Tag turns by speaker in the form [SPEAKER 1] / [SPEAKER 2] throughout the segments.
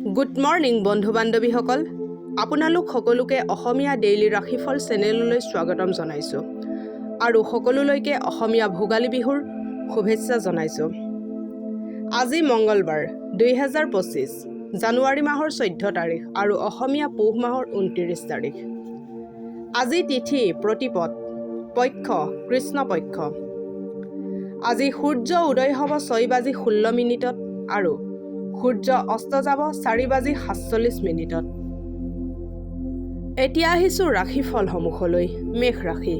[SPEAKER 1] Good morning বন্ধু বান্ধৱীসকল, আপোনালোক সকলোকে অসমীয়া ডেইলি ৰাশিফল চেনেললৈ স্বাগতম জনাইছোঁ আৰু সকলোলৈকে অসমীয়া ভোগালী বিহুৰ শুভেচ্ছা জনাইছোঁ। আজি মংগলবাৰ, 2025 জানুৱাৰী মাহৰ 14 তাৰিখ আৰু অসমীয়া পুহ মাহৰ 29 তাৰিখ। আজি তিথি প্ৰতিপদ, পক্ষ কৃষ্ণ পক্ষ। আজি সূৰ্য উদয় হ'ব 6 বাজি 16 মিনিটত আৰু সূৰ্য অস্ত যাব 4 বাজি 47 মিনিটত। এতিয়া আহিছোঁ ৰাশিফলসমূহলৈ। মেষ ৰাশি।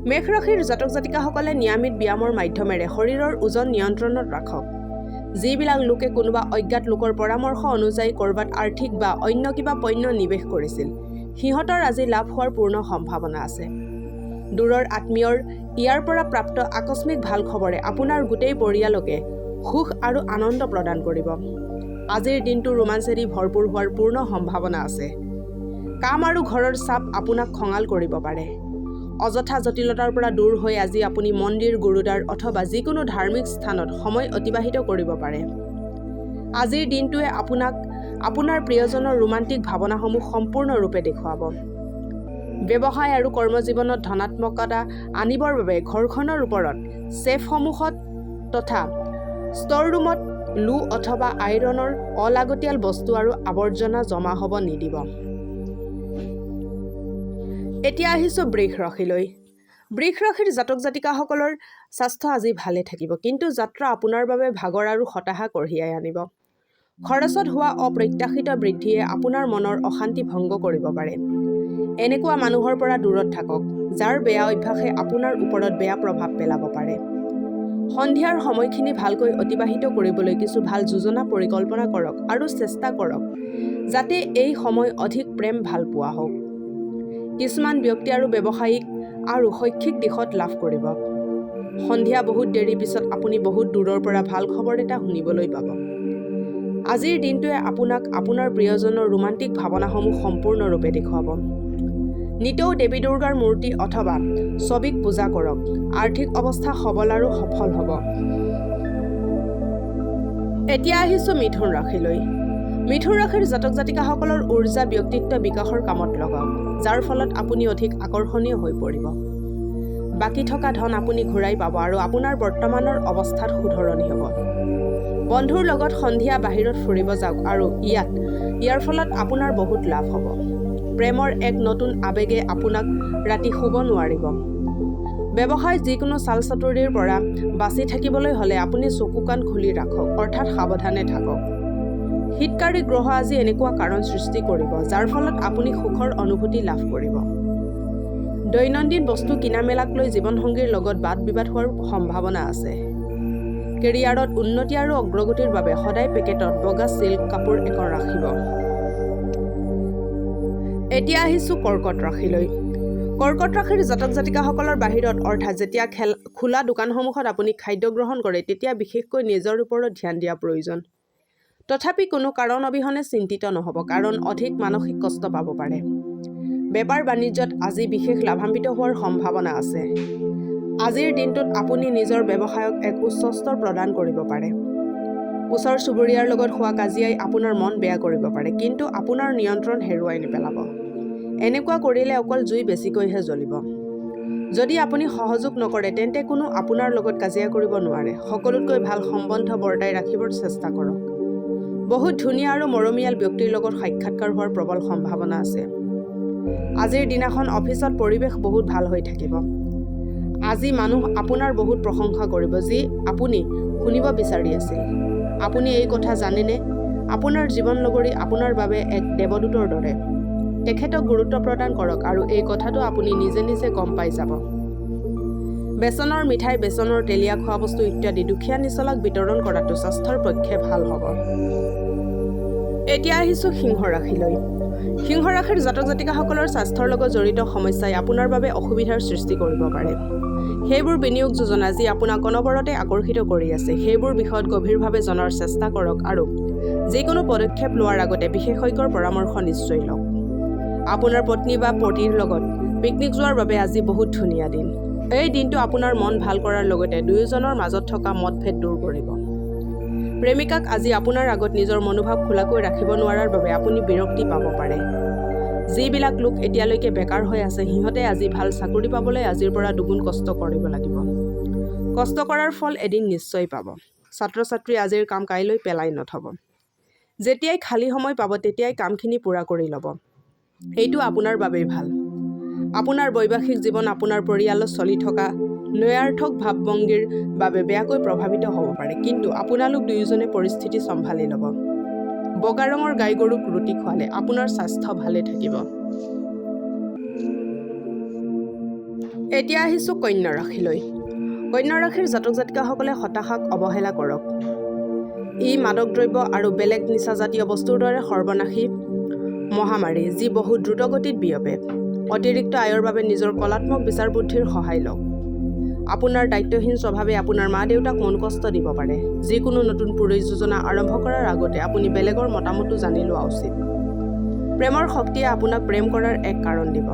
[SPEAKER 1] মেষ ৰাশিৰ জাতক জাতিকাসকলে নিয়মিত ব্যায়ামৰ মাধ্যমেৰে শৰীৰৰ ওজন নিয়ন্ত্ৰণত ৰাখক। যিবিলাক লোকে কোনোবা অজ্ঞাত লোকৰ পৰামৰ্শ অনুযায়ী ক'ৰবাত আৰ্থিক বা অন্য কিবা পণ্য নিৱেশ কৰিছিল, সিহঁতৰ আজি লাভ হোৱাৰ পূৰ্ণ সম্ভাৱনা আছে। দূৰৰ আত্মীয়ৰ ইয়াৰ পৰা প্ৰাপ্ত আকস্মিক ভাল খবৰে আপোনাৰ গোটেই পৰিয়ালকে সুখ আৰু আনন্দ প্ৰদান কৰিব। আজিৰ দিনটো ৰোমাঞ্চেদি ভৰপূৰ হোৱাৰ পূৰ্ণ সম্ভাৱনা আছে। কাম আৰু ঘৰৰ চাপ আপোনাক খঙাল কৰিব পাৰে। অযথা জটিলতাৰ পৰা দূৰ হৈ আজি আপুনি মন্দিৰ, গুৰুদ্বাৰ অথবা যিকোনো ধাৰ্মিক স্থানত সময় অতিবাহিত কৰিব পাৰে। আজিৰ দিনটোৱে আপোনাক আপোনাৰ প্ৰিয়জনৰ ৰোমান্টিক ভাৱনাসমূহ সম্পূৰ্ণৰূপে দেখুৱাব। ব্যৱসায় আৰু কৰ্মজীৱনত ধনাত্মকতা আনিবৰ বাবে ঘৰখনৰ ওপৰত ছেফসমূহত তথা ষ্ট'ৰ ৰুমত লো অথবা আইৰণৰ অলাগতিয়াল বস্তু আৰু আৱৰ্জনা জমা হ'ব নিদিব। এতিয়া আহিছোঁ বৃষ ৰাশিলৈ। বৃষ ৰাশিৰ জাতক জাতিকাসকলৰ স্বাস্থ্য আজি ভালে থাকিব, কিন্তু যাত্ৰা আপোনাৰ বাবে ভাগৰ আৰু হতাশা কঢ়িয়াই আনিব। খৰচত হোৱা অপ্ৰত্যাশিত বৃদ্ধিয়ে আপোনাৰ মনৰ অশান্তি ভংগ কৰিব পাৰে। এনেকুৱা মানুহৰ পৰা দূৰত থাকক, যাৰ বেয়া অভ্যাসে আপোনাৰ ওপৰত বেয়া প্ৰভাৱ পেলাব পাৰে। সন্ধিয়াৰ সময়খিনি ভালকৈ অতিবাহিত কৰিবলৈ কিছু ভাল যোজনা পৰিকল্পনা কৰক আৰু চেষ্টা কৰক যাতে এই সময় অধিক প্ৰেম ভাল পোৱা হওক। কিছুমান ব্যক্তি আৰু ব্যৱসায়িক আৰু শৈক্ষিক দিশত লাভ কৰিব। সন্ধিয়া বহুত দেৰি পিছত আপুনি বহুত দূৰৰ পৰা ভাল খবৰ এটা শুনিবলৈ পাব। আজিৰ দিনটোৱে আপোনাক আপোনাৰ প্ৰিয়জনৰ ৰোমান্টিক ভাৱনাসমূহ সম্পূৰ্ণৰূপে দেখুৱাব। নিতৌ দেৱী দুৰ্গাৰ মূৰ্তি অথবা ছবিক পূজা কৰক। আৰ্থিক অৱস্থা সবল আৰু সফল হ'ব। এতিয়া আহিছোঁ মিথুন ৰাশিলৈ। মিথুন ৰাশিৰ জাতক জাতিকাসকলৰ উৰ্জা ব্যক্তিত্ব বিকাশৰ কামত লগাওক, যাৰ ফলত আপুনি অধিক আকৰ্ষণীয় হৈ পৰিব। বাকী থকা ধন আপুনি ঘূৰাই পাব আৰু আপোনাৰ বৰ্তমানৰ অৱস্থাত শুধৰণি হ'ব। বন্ধুৰ লগত সন্ধিয়া বাহিৰত ফুৰিব যাওক আৰু ইয়াৰ ফলত আপোনাৰ বহুত লাভ হ'ব। প্ৰেমৰ এক নতুন আৱেগে আপোনাক ৰাতি শুব নোৱাৰিব। ব্যৱসায়ত যিকোনো চাল চাতুৰিৰ পৰা বাচি থাকিবলৈ হ'লে আপুনি চকু কাণ খুলি ৰাখক, অৰ্থাৎ সাৱধানে থাকক। হিতকাৰী গ্ৰহ আজি এনেকুৱা কাৰণ সৃষ্টি কৰিব, যাৰ ফলত আপুনি সুখৰ অনুভূতি লাভ কৰিব। দৈনন্দিন বস্তু কিনা মেলাক লৈ জীৱনসংগীৰ লগত বাদ বিবাদ হোৱাৰ সম্ভাৱনা আছে। কেৰিয়াৰত উন্নতি আৰু অগ্ৰগতিৰ বাবে সদায় পেকেটত বগা চিল্ক কাপোৰ এখন ৰাখিব। এতিয়া আহিছোঁ কৰ্কট ৰাশিলৈ। কৰ্কট ৰাশিৰ জাতক জাতিকাসকলৰ বাহিৰত, অৰ্থাৎ যেতিয়া খোলা দোকানসমূহত আপুনি খাদ্য গ্ৰহণ কৰে, তেতিয়া বিশেষকৈ নিজৰ ওপৰত ধ্যান দিয়া প্ৰয়োজন। তথাপি কোনো কাৰণ অবিহনে চিন্তিত নহ'ব, কাৰণ অধিক মানসিক কষ্ট পাব পাৰে। বেপাৰ বাণিজ্যত আজি বিশেষ লাভান্বিত হোৱাৰ সম্ভাৱনা আছে। আজিৰ দিনটোত আপুনি নিজৰ ব্যৱসায়ক এক উচ্চ স্তৰ প্ৰদান কৰিব পাৰে। ওচৰ চুবুৰীয়াৰ লগত হোৱা কাজিয়াই আপোনাৰ মন বেয়া কৰিব পাৰে, কিন্তু আপোনাৰ নিয়ন্ত্ৰণ হেৰুৱাই নেপেলাব। এনেকুৱা কৰিলে অকল জুই বেছিকৈহে জ্বলিব। যদি আপুনি সহযোগ নকৰে, তেন্তে কোনো আপোনাৰ লগত কাজিয়া কৰিব নোৱাৰে। সকলোতকৈ ভাল সম্বন্ধ বৰ্তাই ৰাখিবৰ চেষ্টা কৰক। বহুত ধুনীয়া আৰু মৰমীয়াল ব্যক্তিৰ লগত সাক্ষাৎকাৰ হোৱাৰ প্ৰবল সম্ভাৱনা আছে। আজিৰ দিনাখন অফিচত পৰিৱেশ বহুত ভাল হৈ থাকিব। আজি মানুহ আপোনাৰ বহুত প্ৰশংসা কৰিব, যি আপুনি শুনিব বিচাৰি আছিল। আপুনি এই কথা জানেনে, আপোনাৰ জীৱন লগৰী আপোনাৰ বাবে এক দেৱদূতৰ দৰে। তেখেতক গুৰুত্ব প্ৰদান কৰক আৰু এই কথাটো আপুনি নিজে নিজে গম পাই যাব। বেচনৰ মিঠাই, বেচনৰ তেলীয়া খোৱা বস্তু ইত্যাদি দুখীয়া নিচলাক বিতৰণ কৰাটো স্বাস্থ্যৰ পক্ষে ভাল হ'ব। এতিয়া আহিছোঁ সিংহ ৰাশিলৈ। সিংহ ৰাশিৰ জাতক জাতিকাসকলৰ স্বাস্থ্যৰ লগত জড়িত সমস্যাই আপোনাৰ বাবে অসুবিধাৰ সৃষ্টি কৰিব পাৰে। সেইবোৰ বিনিয়োগ যোজনা যি আপোনাক অনবৰতে আকৰ্ষিত কৰি আছে, সেইবোৰ বিষয়ত গভীৰভাৱে জনাৰ চেষ্টা কৰক আৰু যিকোনো পদক্ষেপ লোৱাৰ আগতে বিশেষজ্ঞৰ পৰামৰ্শ নিশ্চয় লওক। আপোনাৰ পত্নী বা পতিৰ লগত পিকনিক যোৱাৰ বাবে আজি বহুত ধুনীয়া দিন। এই দিনটো আপোনাৰ মন ভাল কৰাৰ লগতে দুয়োজনৰ মাজত থকা মতভেদ দূৰ কৰিব। প্ৰেমিকাক আজি আপোনাৰ আগত নিজৰ মনোভাৱ খোলাকৈ ৰাখিব নোৱাৰাৰ বাবে আপুনি বিৰক্তি পাব পাৰে। যিবিলাক লোক এতিয়ালৈকে বেকাৰ হৈ আছে, সিহঁতে আজি ভাল চাকৰি পাবলৈ আজিৰ পৰা দুগুণ কষ্ট কৰিব লাগিব। কষ্ট কৰাৰ ফল এদিন নিশ্চয় পাব। ছাত্ৰ-ছাত্ৰী, আজিৰ কাম কাইলৈ পেলাই নথব। যেতিয়াই খালী সময় পাব, তেতিয়াই কামখিনি পূৰা কৰি ল'ব। এইটো আপোনাৰ বাবেই ভাল। আপোনাৰ বৈবাহিক জীৱন আপোনাৰ পৰিয়ালত চলি থকা নঞৰ্থক ভাৱভংগীৰ বাবে বেয়াকৈ প্ৰভাৱিত হ'ব পাৰে, কিন্তু আপোনালোক দুয়োজনে পৰিস্থিতি চম্ভালি ল'ব। বগা ৰঙৰ গাই গৰুক ৰুটি খুৱালে আপোনাৰ স্বাস্থ্য ভালে থাকিব। এতিয়া আহিছোঁ কন্যা ৰাশিলৈ। কন্যা ৰাশিৰ জাতক জাতিকাসকলে হতাশাক অৱহেলা কৰক। ই মাদক দ্ৰব্য আৰু বেলেগ নিচাজাতীয় বস্তুৰ দৰে সৰ্বনাশী মহামাৰী, যি বহুত দ্ৰুতগতিত বিয়পে। অতিৰিক্ত আয়ৰ বাবে নিজৰ কলাত্মক বিচাৰ বুদ্ধিৰ সহায় লওক। আপোনাৰ দায়িত্বহীন স্বভাৱে আপোনাৰ মা দেউতাক মনোকষ্ট দিব পাৰে। যিকোনো নতুন পৰিযোজনা আৰম্ভ কৰাৰ আগতে আপুনি বেলেগৰ মতামতো জানি লোৱা উচিত। প্ৰেমৰ শক্তিয়ে আপোনাক প্ৰেম কৰাৰ এক কাৰণ দিব।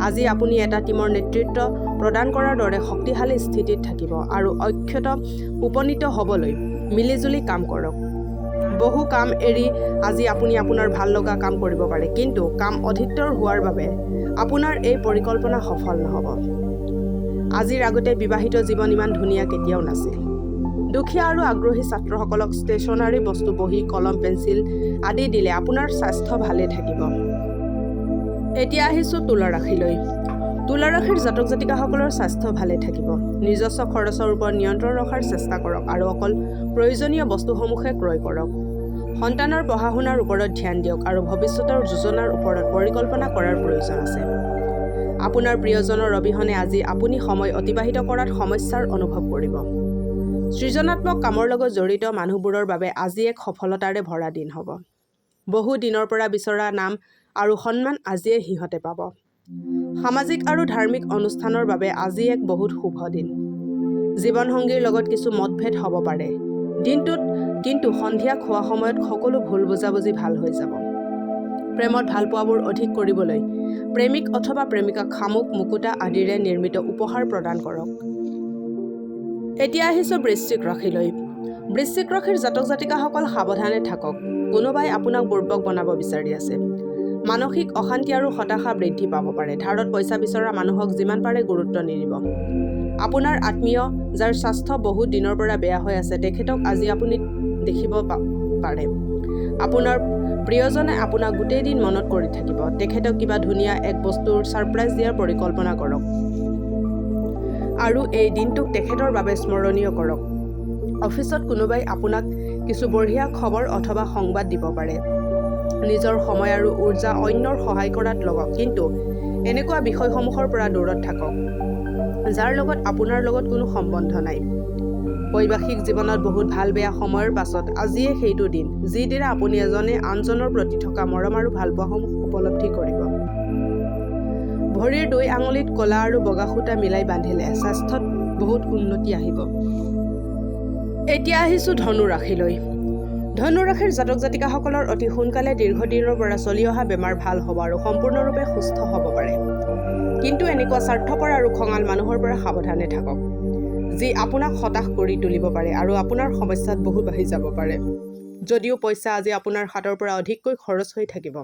[SPEAKER 1] আজি আপুনি এটা টীমৰ নেতৃত্ব প্ৰদান কৰাৰ দৰে শক্তিশালী স্থিতিত থাকিব আৰু অক্ষত উপনীত হ'বলৈ মিলিজুলি কাম কৰক। বহু কাম এৰি আজি আপুনি আপোনাৰ ভাল লগা কাম কৰিব পাৰে, কিন্তু কাম অধিকতৰ হোৱাৰ বাবে আপোনাৰ এই পৰিকল্পনা সফল নহ'ব। আজিৰ আগতে বিবাহিত জীৱন ইমান ধুনীয়া কেতিয়াও নাছিল। দুখীয়া আৰু আগ্ৰহী ছাত্ৰসকলক ষ্টেচনাৰী বস্তু, বহী, কলম, পেঞ্চিল আদি দিলে আপোনাৰ স্বাস্থ্য ভালে থাকিব। এতিয়া আহিছোঁ তুলা ৰাশিলৈ। তুলা ৰাশিৰ জাতক জাতিকাসকলৰ স্বাস্থ্য ভালে থাকিব। নিজস্ব খৰচৰ ওপৰত নিয়ন্ত্ৰণ ৰখাৰ চেষ্টা কৰক আৰু অকল প্ৰয়োজনীয় বস্তুসমূহহে ক্ৰয় কৰক। সন্তানৰ পঢ়া শুনাৰ ওপৰত ধ্যান দিয়ক আৰু ভৱিষ্যতৰ যোজনাৰ ওপৰত পৰিকল্পনা কৰাৰ প্ৰয়োজন আছে। আপোনাৰ প্ৰিয়জনৰ অবিহনে আজি আপুনি সময় অতিবাহিত কৰাত সমস্যাৰ অনুভৱ কৰিব। সৃজনাত্মক কামৰ লগত জড়িত মানুহবোৰৰ বাবে আজি এক সফলতাৰে ভৰা দিন হ'ব। বহু দিনৰ পৰা বিচৰা নাম আৰু সন্মান আজিয়ে সিহঁতে পাব। সামাজিক আৰু ধাৰ্মিক অনুষ্ঠানৰ বাবে আজি এক বহুত শুভ দিন। জীৱনসংগীৰ লগত কিছু মতভেদ হ'ব পাৰে দিনটোত, কিন্তু সন্ধিয়া খোৱা সময়ত সকলো ভুল বুজাবুজি ভাল হৈ যাব। প্ৰেমত ভালপোৱাবোৰ অধিক কৰিবলৈ প্ৰেমিক অথবা প্ৰেমিকাক শামুক, মুকুতা আদিৰে নিৰ্মিত উপহাৰ প্ৰদান কৰক। এতিয়া আহিছোঁ বৃশ্চিক ৰাশিলৈ। বৃশ্চিক ৰাশিৰ জাতক জাতিকাসকল সাৱধানে থাকক। কোনোবাই আপোনাক বুৰ্বক বনাব বিচাৰি আছে। মানসিক অশান্তি আৰু হতাশা বৃদ্ধি পাব পাৰে। ধাৰত পইচা বিচৰা মানুহক যিমান পাৰে গুৰুত্ব নিদিব। আপোনাৰ আত্মীয়, যাৰ স্বাস্থ্য বহুত দিনৰ পৰা বেয়া হৈ আছে, তেখেতক আজি আপুনি দেখিব পাৰে। আপোনাৰ প্ৰিয়জনে আপোনাক গোটেই দিন মনত কৰি থাকিব। তেখেতক কিবা ধুনীয়া এক বস্তুৰ ছাৰপ্ৰাইজ দিয়াৰ পৰিকল্পনা কৰক আৰু এই দিনটোক তেখেতৰ বাবে স্মৰণীয় কৰক। অফিচত কোনোবাই আপোনাক কিছু বঢ়িয়া খবৰ অথবা সংবাদ দিব পাৰে। নিজৰ সময় আৰু উৰ্জা অন্যৰ সহায় কৰাত লগাওক, কিন্তু এনেকুৱা বিষয়সমূহৰ পৰা দূৰত থাকক যাৰ লগত আপোনাৰ লগত কোনো সম্বন্ধ নাই। বৈবাহিক জীৱনত বহুত ভাল বেয়া সময়ৰ পাছত আজিয়ে সেইটো দিন, যিদিনা আপুনি এজনে আনজনৰ প্ৰতি থকা মৰম আৰু ভালপোৱাসমূহ উপলব্ধি কৰিব। ভৰিৰ দুই আঙুলিত ক'লা আৰু বগা সূতা মিলাই বান্ধিলে স্বাস্থ্যত বহুত উন্নতি আহিব। এতিয়া আহিছোঁ ধনু ৰাশিলৈ। ধনু ৰাশিৰ জাতক জাতিকাসকলৰ অতি সোনকালে দীৰ্ঘদিনৰ পৰা চলি অহা বেমাৰ ভাল হ'ব আৰু সম্পূৰ্ণৰূপে সুস্থ হ'ব পাৰে। কিন্তু এনেকুৱা স্বাৰ্থপৰ আৰু খঙাল মানুহৰ পৰা সাৱধানে থাকক, যি আপোনাক হতাশ কৰি তুলিব পাৰে আৰু আপোনাৰ সমস্যাত বহুত বাঢ়ি যাব পাৰে। যদিও পইচা আজি আপোনাৰ হাতৰ পৰা অধিককৈ খৰচ হৈ থাকিব,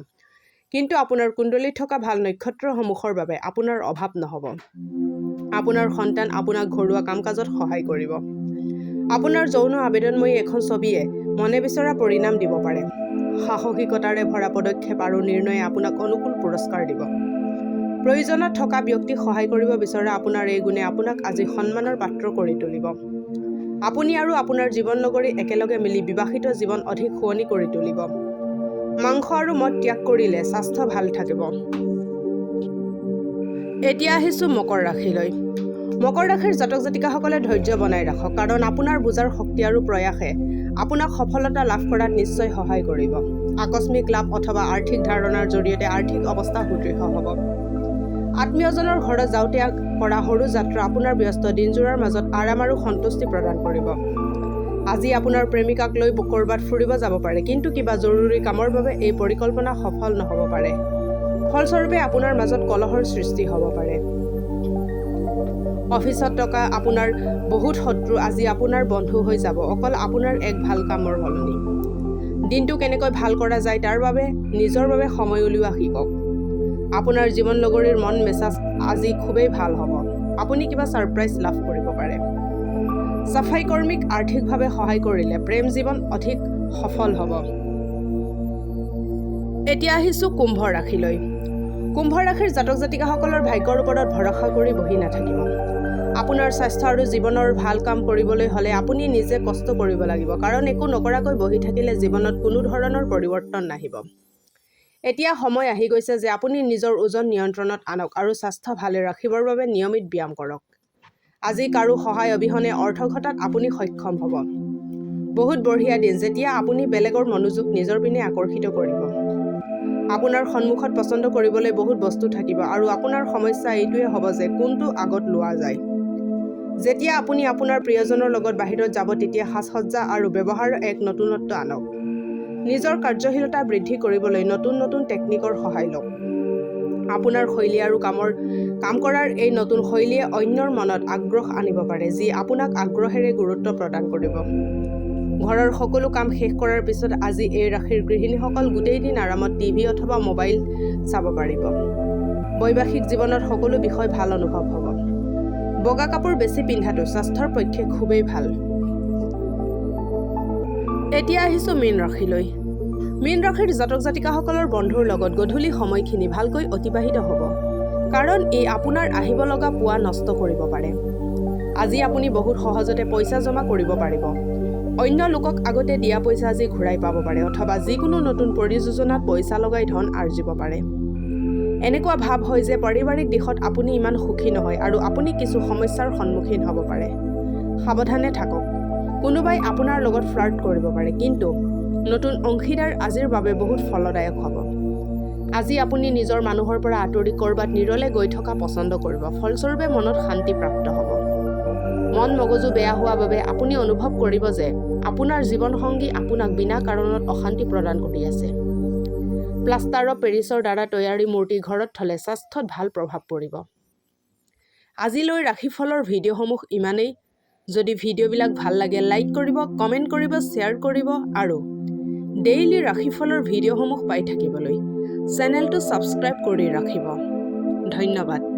[SPEAKER 1] কিন্তু আপোনাৰ কুণ্ডলীত থকা ভাল নক্ষত্ৰসমূহৰ বাবে আপোনাৰ অভাৱ নহ'ব। আপোনাৰ সন্তান আপোনাক ঘৰুৱা কাম কাজত সহায় কৰিব। আপোনাৰ যৌন আবেদনময়ী এখন ছবিয়ে মনে বিচৰা পৰিণাম দিব পাৰে। সাহসিকতাৰে ভৰা পদক্ষেপ আৰু নিৰ্ণয়ে আপোনাক অনুকূল পুৰস্কাৰ দিব। প্ৰয়োজনত থকা ব্যক্তিক সহায় কৰিব বিচৰা আপোনাৰ এই গুণে আপোনাক আজি সন্মানৰ পাত্ৰ কৰি তুলিব। আপুনি আৰু আপোনাৰ জীৱন লগৰী একেলগে মিলি বিবাহিত জীৱন অধিক শুৱনি কৰি তুলিব। মাংস আৰু মদ ত্যাগ কৰিলে স্বাস্থ্য ভাল থাকিব। এতিয়া আহিছোঁ মকৰ ৰাশিলৈ। মকৰ ৰাশিৰ জাতক জাতিকাসকলে ধৈৰ্য বনাই ৰাখক, কাৰণ আপোনাৰ বুজাৰ শক্তি আৰু প্ৰয়াসে আপোনাক সফলতা লাভ কৰাত নিশ্চয় সহায় কৰিব। আকস্মিক লাভ অথবা আৰ্থিক ধাৰণাৰ জৰিয়তে আৰ্থিক অৱস্থা সুদৃঢ় হ'ব। আত্মীয়জনৰ ঘৰত যাওঁতে কৰা সৰু যাত্ৰা আপোনাৰ ব্যস্ত দিনযোৰাৰ মাজত আৰাম আৰু সন্তুষ্টি প্ৰদান কৰিব। আজি আপোনাৰ প্ৰেমিকাক লৈ ক'ৰবাত ফুৰিব যাব পাৰে, কিন্তু কিবা জৰুৰী কামৰ বাবে এই পৰিকল্পনা সফল নহ'ব পাৰে। ফলস্বৰূপে আপোনাৰ মাজত কলহৰ সৃষ্টি হ'ব পাৰে। অফিচত থকা আপোনাৰ বহুত শত্ৰু আজি আপোনাৰ বন্ধু হৈ যাব, অকল আপোনাৰ এক ভাল কামৰ সলনি। দিনটো কেনেকৈ ভাল কৰা যায় তাৰ বাবে নিজৰ বাবে সময় উলিওৱা শিকক। আপোনাৰ জীৱন লগৰীৰ মন মেজাজ আজি খুবেই ভাল হ'ব। আপুনি কিবা ছাৰপ্ৰাইজ লাভ কৰিব পাৰে। চাফাই কৰ্মীক আৰ্থিকভাৱে সহায় কৰিলে প্ৰেম জীৱন অধিক সফল হ'ব। এতিয়া আহিছোঁ কুম্ভ ৰাশিলৈ। কুম্ভ ৰাশিৰ জাতক জাতিকাসকলৰ ভাগ্যৰ ওপৰত ভৰসা কৰি বহি নাথাকিব। আপোনাৰ স্বাস্থ্য আৰু জীৱনৰ ভাল কাম কৰিবলৈ হ'লে আপুনি নিজে কষ্ট কৰিব লাগিব, কাৰণ একো নকৰাকৈ বহি থাকিলে জীৱনত কোনো ধৰণৰ পৰিৱৰ্তন নাহিব। এতিয়া সময় আহি গৈছে যে আপুনি নিজৰ ওজন নিয়ন্ত্ৰণত আনক আৰু স্বাস্থ্য ভালে ৰাখিবৰ বাবে নিয়মিত ব্যায়াম কৰক। আজি কাৰো সহায় অবিহনে অৰ্থ ঘটাত আপুনি সক্ষম হ'ব। বহুত বঢ়িয়া দিন যেতিয়া আপুনি বেলেগৰ মনোযোগ নিজৰ পিনে আকৰ্ষিত কৰিব। আপোনাৰ সন্মুখত পচন্দ কৰিবলৈ বহুত বস্তু থাকিব আৰু আপোনাৰ সমস্যা এইটোৱে হ'ব যে কোনটো আগত লোৱা যায়। যেতিয়া আপুনি আপোনাৰ প্ৰিয়জনৰ লগত বাহিৰত যাব তেতিয়া সাজসজ্জা আৰু ব্যৱহাৰৰ এক নতুনত্ব আনক। নিজৰ কাৰ্যশীলতা বৃদ্ধি কৰিবলৈ নতুন নতুন টেকনিকৰ সহায় লওক। আপোনাৰ শৈলী আৰু কাম কৰাৰ এই নতুন শৈলীয়ে অন্যৰ মনত আগ্ৰহ আনিব পাৰে, যি আপোনাক আগ্ৰহেৰে গুৰুত্ব প্ৰদান কৰিব। ঘৰৰ সকলো কাম শেষ কৰাৰ পিছত আজি এই ৰাশিৰ গৃহিণীসকল গোটেই দিন আৰামত টিভি অথবা মোবাইল চাব পাৰিব। বৈবাহিক জীৱনত সকলো বিষয় ভাল অনুভৱ হ'ব। বগা কাপোৰ বেছি পিন্ধাটো স্বাস্থ্যৰ পক্ষে খুবেই ভাল। এতিয়া আহিছোঁ মীন ৰাশিলৈ। মীন ৰাশিৰ জাতক জাতিকাসকলৰ বন্ধুৰ লগত গধূলি সময়খিনি ভালকৈ অতিবাহিত হ'ব, কাৰণ ই আপোনাৰ আহিব লগা পুৱা নষ্ট কৰিব পাৰে। আজি আপুনি বহুত সহজতে পইচা জমা কৰিব পাৰিব। অন্য লোকক আগতে দিয়া পইচা আজি ঘূৰাই পাব পাৰে অথবা যিকোনো নতুন পৰিযোজনাত পইচা লগাই ধন আৰ্জিব পাৰে। এনেকুৱা ভাৱ হয় যে পাৰিবাৰিক দিশত আপুনি ইমান সুখী নহয় আৰু আপুনি কিছু সমস্যাৰ সন্মুখীন হ'ব পাৰে। সাৱধানে থাকক, কোনোবাই আপোনাৰ লগত ফ্লাৰ্ট কৰিব পাৰে, কিন্তু নতুন অংশীদাৰ আজিৰ বাবে বহুত ফলদায়ক হ'ব। আজি আপুনি নিজৰ মানুহৰ পৰা আঁতৰি ক'ৰবাত নিৰলে গৈ থকা পচন্দ কৰিব, ফলস্বৰূপে মনত শান্তি প্ৰাপ্ত হ'ব। মন মগজু বেয়া হোৱা বাবে আপুনি অনুভৱ কৰিব যে আপোনাৰ জীৱনসংগী আপোনাক বিনা কাৰণত অশান্তি প্ৰদান কৰি আছে। প্লাষ্টাৰ অফ পেৰিছৰ দ্বাৰা তৈয়াৰী মূৰ্তি ঘৰত থ'লে স্বাস্থ্যত ভাল প্ৰভাৱ পৰিব। আজিলৈ ৰাশিফলৰ ভিডিঅ'সমূহ ইমানেই। যদি ভিডিঅ'বিলাক ভাল লাগে লাইক কৰিব, কমেণ্ট কৰিব, শ্বেয়াৰ কৰিব আৰু ডেইলি ৰাশিফলৰ ভিডিঅ'সমূহ পাই থাকিবলৈ চেনেলটো ছাবস্ক্ৰাইব কৰি ৰাখিব। ধন্যবাদ।